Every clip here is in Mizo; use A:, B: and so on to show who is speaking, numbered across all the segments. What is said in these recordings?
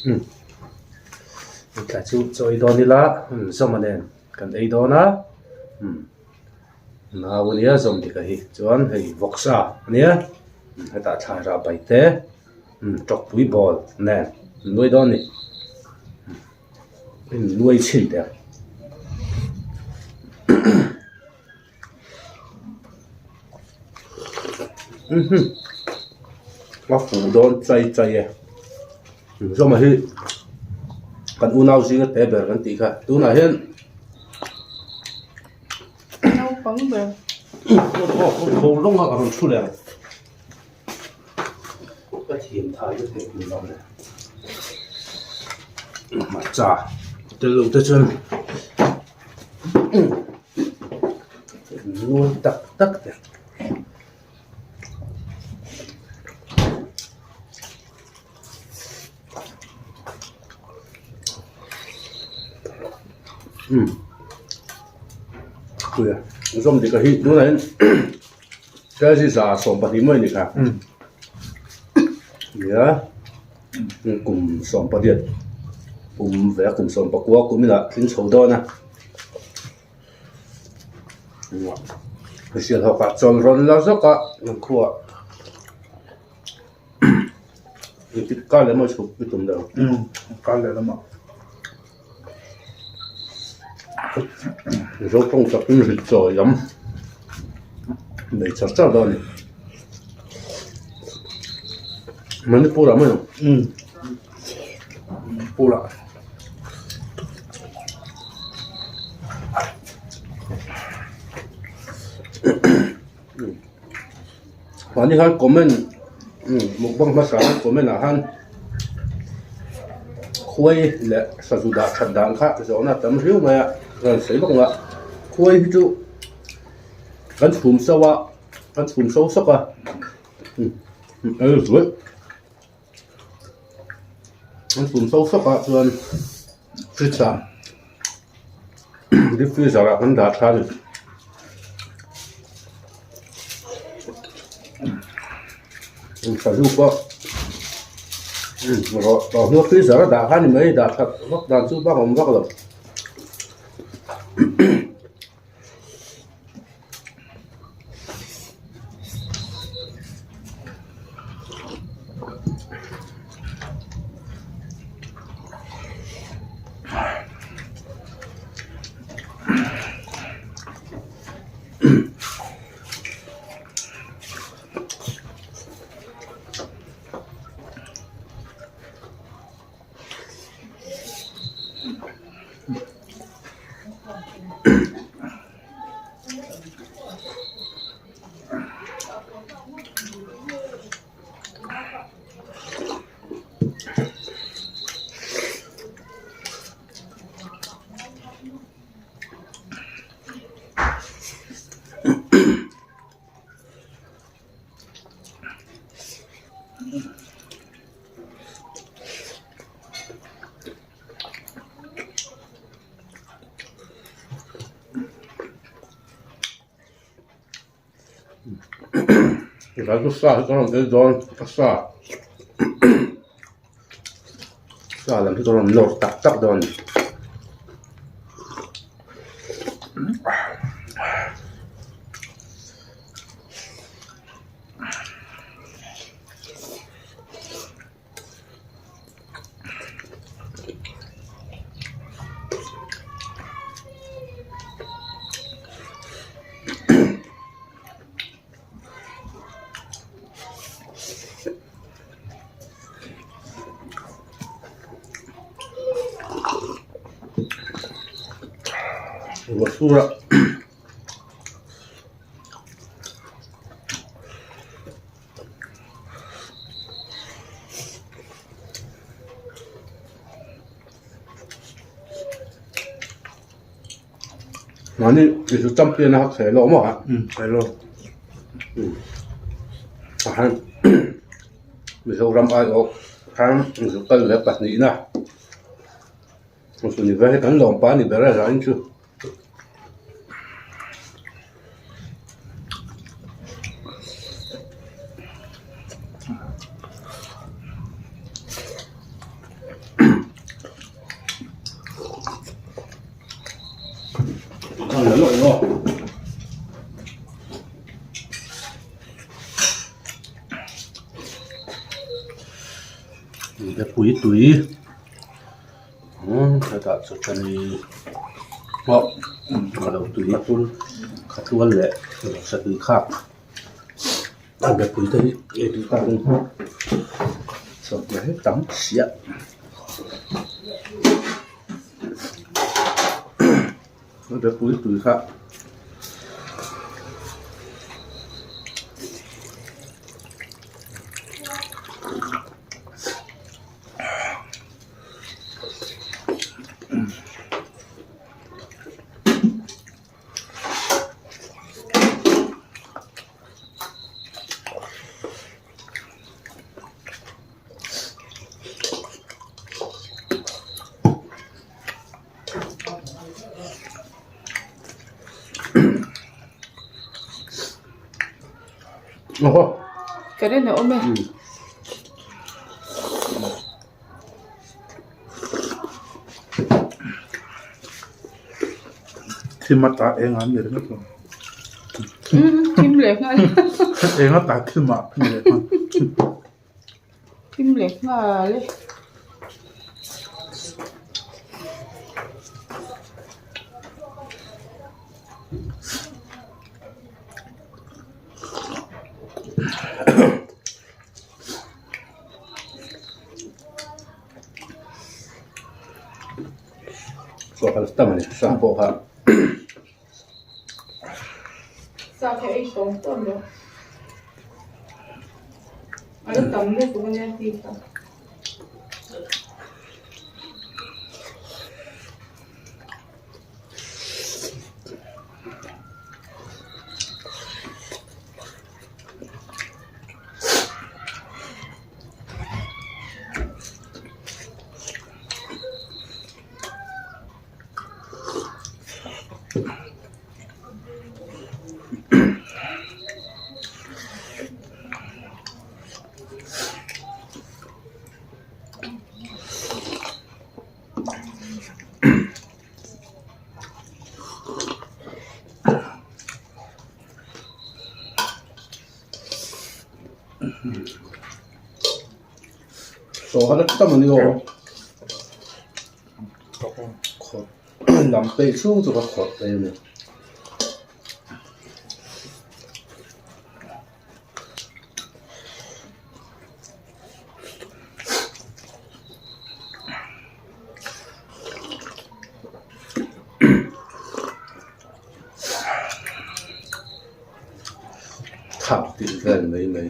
A: Umm tlai chu chaw ei dawn ila zawma nen kan ei dawn a umm nau ania zawm dik a hi chuan hei vawksa ania hetah thlai rah bai te umm tawkpui bawl nen an nuai dawn a ni in nuai chhin teh ang. A fuh dawn chai chai e zawma hi kan unau zinga te ber kan tih kha tunah hian
B: naupang ber
A: aw rawng a rawn thu leh ang ka thiam thai ka theih pui lo le hmarcha tel lo te chuan. Nuam tak tak te. Umm puia zawm dik a hi tunah hian kg 120 mai a ni kha nia kum 18 kum ve a kum 19 kum inah tling chho dawn a. Hriat hawk ah chawl rawn la zawk a an khuaah engtik kar leh maw chhuk i tum deuh
C: umm kar leh lamah
A: Mizo tawng takin rit chawi lam nei char char dawn a ni Manipur ah maw
C: umm Manipur ah.
A: Mahni khan comment mukbang hmasa khan comment ah khan khuai leh sazu dah that dan kha zawhna a tam riau mai a rawn sawi vak a khuai hi chu kan chhum so a kan chhum so sawk a An chhum so sawk ah chuan fridge ah deep freezer ah kan dah tha a ni. Sazu pawh rawh tawh hnu a freezer a dah kha a ni mai dah that vak dan chu bak a awm vak lo. Tlai chu sa hi ka rawn ei dawn a sa sa lam hi ka rawn nawr tak tak dawn a ni. Ruah sur a. Mahni i chu champion a hak thei lo maw a?
C: Umm thei lo.
A: Umm a han Mizoram aiawh khan zu kal leh pahnihna chu ni ve hi kan lawm pa a ni ber a zain chu. Bepui tui umm hetah chutani pawh ka lo tui khatual leh vawksa tui khak a bepui te hi ei tui tak a ni sawhthing hi tam chiah. Bepui tui kha.
B: Current a awm e.
C: Thim ata eng an ni ringawt lo.
B: Thim leh nghal.
C: Eng ata thim ah ni leh nghal.
B: Thim leh nghal e. Sa kha ei tawm tawm lo. A la tam lutuk a nia tih kha.
A: Chaw kha la tam a ni aw. Khawt lam peih chhung chu ka khawt mai a ni. Thak tih vel mai mai.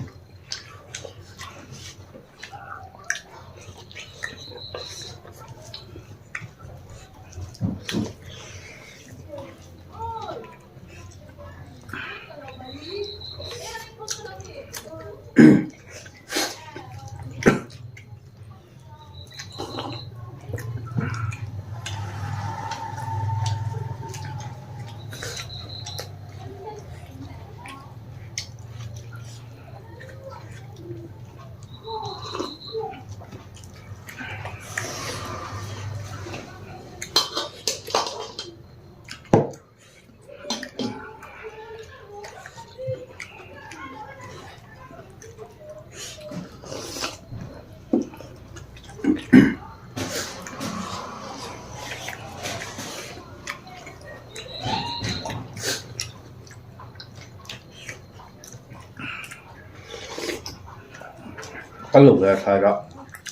A: Kal lo ve a thlai rah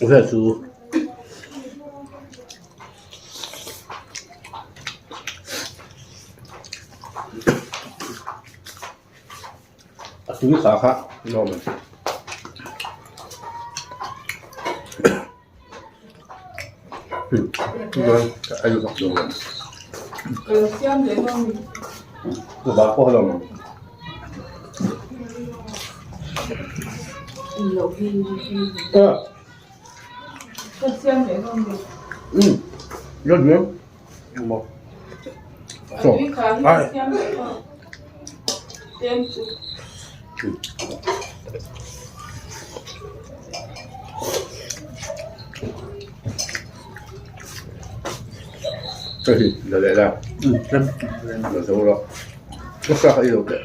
A: vel chu. A tui kha kha nuam a ni. Hei hi la leh la la zo rawh nasa kha i lo teh.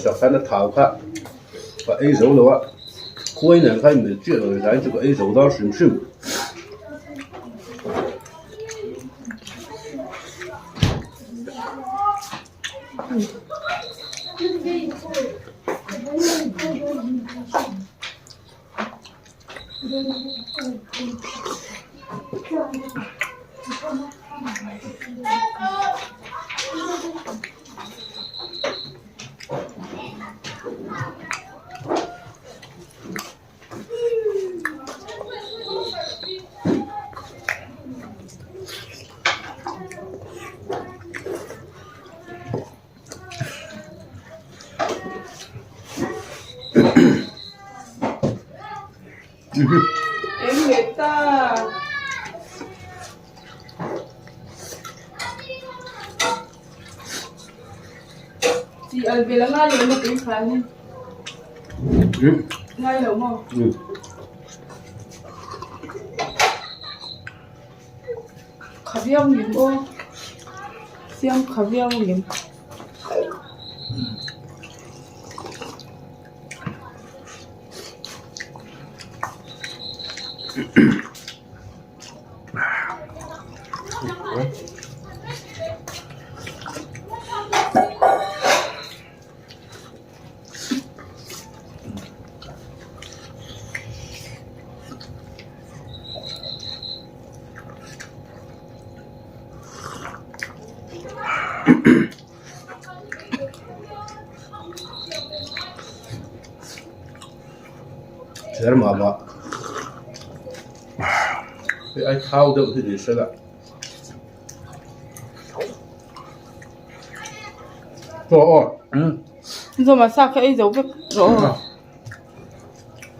A: sak khan a thau kha ka ei zo lo a, khuai nen kha inmil chiah lo tlai chu ka ei zo dawn hrim hrim.
B: Eng leh ta. Chi al vel a ngai lo maw tui khan hi. Ngai lo maw? Kha viau ngem aw. Siam kha viau ngem.
A: Cher mah mah hei ai thau deuh hi ni se la aw aw
B: Zawma sa kha ei zo vek rawh aw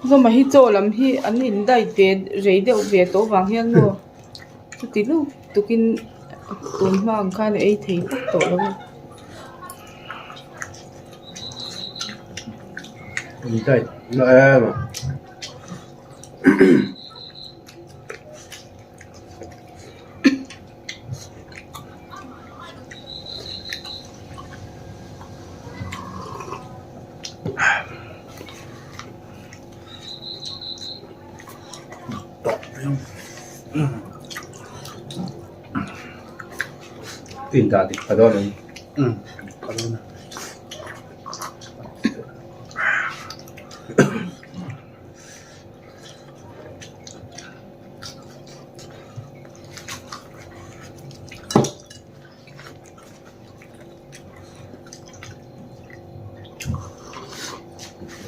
B: Zawma hi chaw lam hi an in diet ve rei deuh ve tawh vang hian maw chuti lup tukin tun hma ang khan a ei thei vak tawh lo a.
A: In diet na em a. In dah dik pha dawn ang.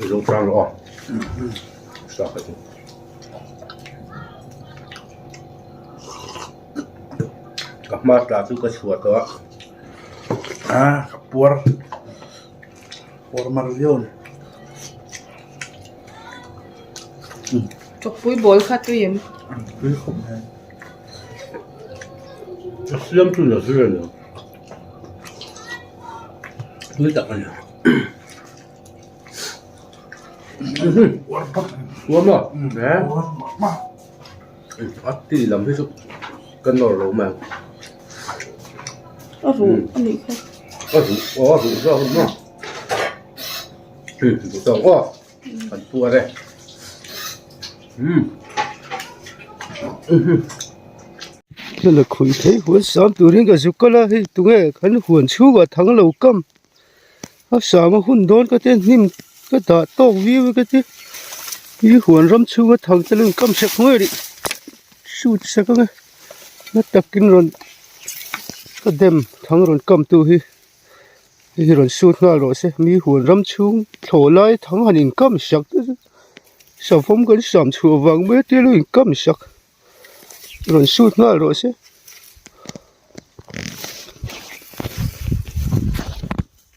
A: Zo tlang rawh aw. Sa kha chu. Ka hma tla chu ka chhuah tawh a.
C: Ah, ka puar. Puar mar viau ni.
B: Chawkpui bawl kha tui em?
C: Tui khawp mai.
A: A siam chu la zir a ni. Tui tak a ni. Puar maw? A ti lam hi chu ka nawr lo mai ang.
B: A ruh a nih kha.
A: A ruh aw a ruh zawk a ni maw? Duh tawk aw. Kan puar e. Thil a khawih theih huan sam turin ka zuk kal a hei tunge kan huan chhungah thang lo kam a sam a hun dawn ka tia hnim ka dah tawk viau e ka tia i huan ram chhunga thang te lo in kam sak ngei rih shoot sak ang e na takin rawn ka dem thang rawn kam tu hi. Hei hi rawn sut nghal rawh se mi huan ram chhung thlawh lai thang han inkam sak te chu savawm kan sam chhuah vang mai a tia lo inkam sak rawn sut nghal rawh se.